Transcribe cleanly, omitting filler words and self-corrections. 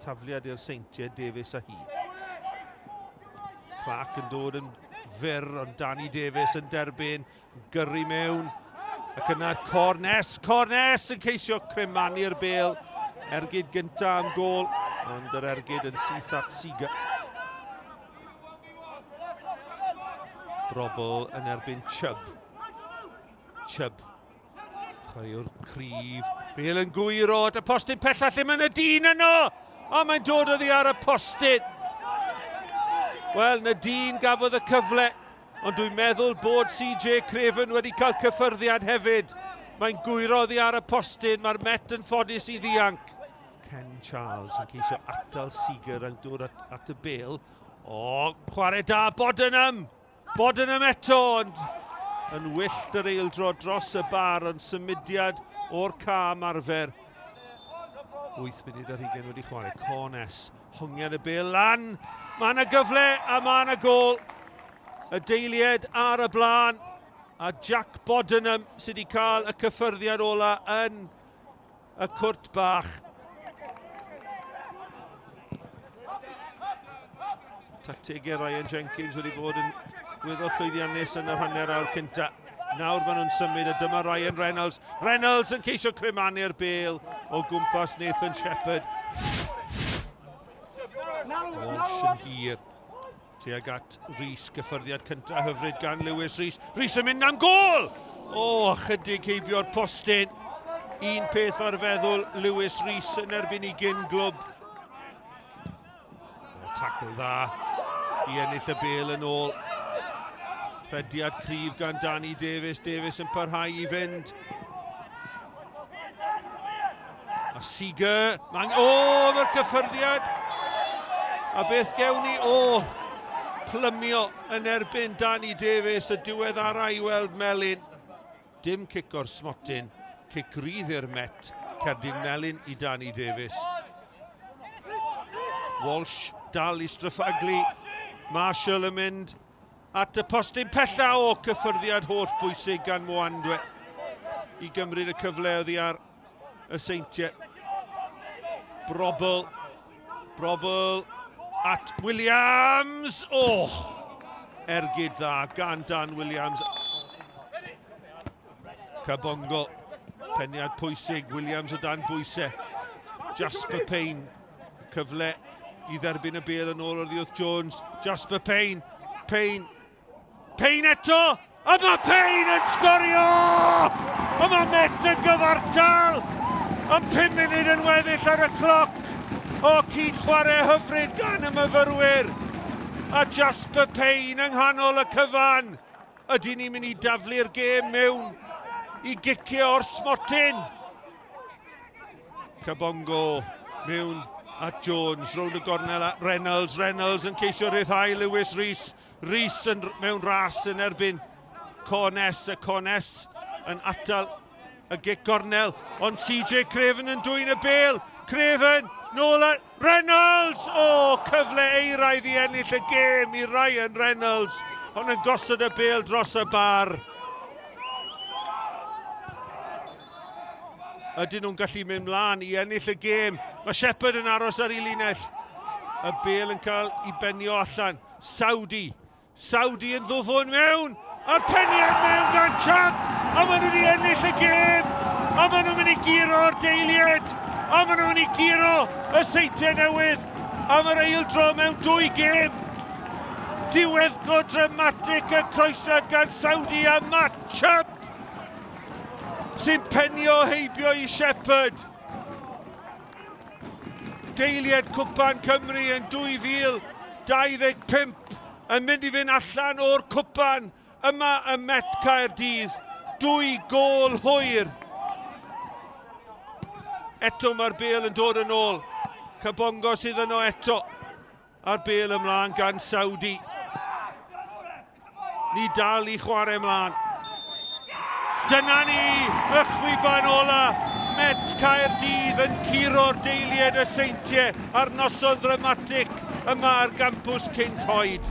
Tafliad i'r Seintiau, Davies a hi. Clark yn dod yn fyr, ond Danny Davies yn derbyn, gyrru mewn. Ac yna Cornes, Cornes yn ceisio cremanu'r bel. Ergyd gyntaf am gol, ond yr ergyd yn syth at Seeger. Brobl yn erbyn Chubb. Chubb. Chwaraewr cryf. Bale yn gwyro at y postyn pellach lle mae Nadine yno! A mae'n dod oddi ar y postyn. Wel, Nadine gafodd y cyfle, ond dwi'n meddwl bod CJ Craven wedi cael cyffyrddiad hefyd. Mae'n gwyro oddi ar y postyn, mae'r Met yn ffodus i ddianc. Ken Charles yn ceisio atal Seeger yn dod at, at y bel. O, chwarae da, Bodenham! Bodenham eto, ond yn wyllt yr eildro dros y bar, ond symudiad o'r cam arfer. 8 munud ar hugain wedi chwarae. Cornes, hongian y bel lan. Mae yna gyfle a mae yna gol. Y deiliad ar y blaen. A Jack Bodenham sydd wedi cael y cyffyrddiad ola yn y cwrt bach. Tactegau Ryan Jenkins wedi bod yn weddol llwyddiannus yn yr hanner awr cynta. Nawr maen nhw'n symud a dyma Ryan Reynolds. Reynolds yn ceisio cremanu'r bel o gwmpas Nathan Shepherd. Walsh yn hir tuag at Rhys, gyffyrddiad cyntaf hyfryd gan Lewis Rhys. Rhys yn mynd am gôl! O, chydig heibio'r postyn. Un peth ar feddwl Lewis Rhys yn erbyn i gyn glwb. Tackle dda i ennill y bel yn ôl. Rhediad cryf gan Danny Davies. Davies yn parhau i fynd. A Seeger, mae'n... O, mae'r cyffyrddiad! A beth gewn ni? O, plymio yn erbyn Danny Davies, y diweddara i weld Melin. Dim cic o'r smotyn, cic rydd i'r Met, cerdyn melyn i Danny Davies. Walsh dal i stryffaglu, Marshall yn mynd at y postyn pella o cyffyrddiad holl bwysig gan Mwandwe i gymryd y cyfle oddi ar y Seintiau. Brobl, Brobl at Williams. O! Oh, ergyd dda gan Dan Williams. Cabongo, peniad pwysig, Williams o dan bwysau. Jasper Payne, cyfle i dderbyn y bel yn ôl o'r ddiwrth Jones. Jasper Payne, Payne, Payne eto! A mae Payne yn sgorio! A mae Met yn gyfartal! Am 5 munud yn weddill ar y cloc! O, cyd chwarae hyfryd gan y myfyrwyr! A Jasper Payne yng nghanol y cyfan! Ydy ni'n mynd i daflu'r gêm mewn i gicio o'r smotyn? Cabongo mewn at Jones, rownd y gornel at Reynolds, Reynolds yn ceisio rhyddhau Lewis Rees, Rees yn, mewn ras yn erbyn Cornes, y Cornes yn atal y gic gornel, ond CJ Craven yn dwyn y bel, Craven, nôl at Reynolds! O, oh, cyfle eiraidd i ennill y gêm i Ryan Reynolds, ond yn gosod y bel dros y bar. Ydyn nhw'n gallu mynd mlaen i ennill y gêm? Mae Shepherd yn aros ar ei linell. Y bel yn cael ei benio allan. Saudi. Saudi yn ddwfwn mewn. A'r peniad mewn gan Champ. A maen nhw wedi ennill y gêm. A maen nhw'n mynd i guro'r deiliad. A maen nhw'n mynd i guro y Seintiau Newydd am yr eildro mewn dwy gêm. Diweddglo dramatig y croesiad gan Saudi a Matt Chubb sy'n penio heibio i Shepherd. Deiliad Cwpan Cymru yn 2025 yn mynd i fynd allan o'r cwpan yma ym Met Caerdydd. Dwy gôl hwyr. Eto mae'r bêl yn dod yn ôl. Cabongo sydd yno eto. A'r bêl ymlaen gan Saudi. Ni dal i chwarae ymlaen. Dyna ni, y chwiban ola. Met Caerdydd yn curo'r deiliad y Seintiau ar noson ddramatig yma ar gampws Cyn Coed.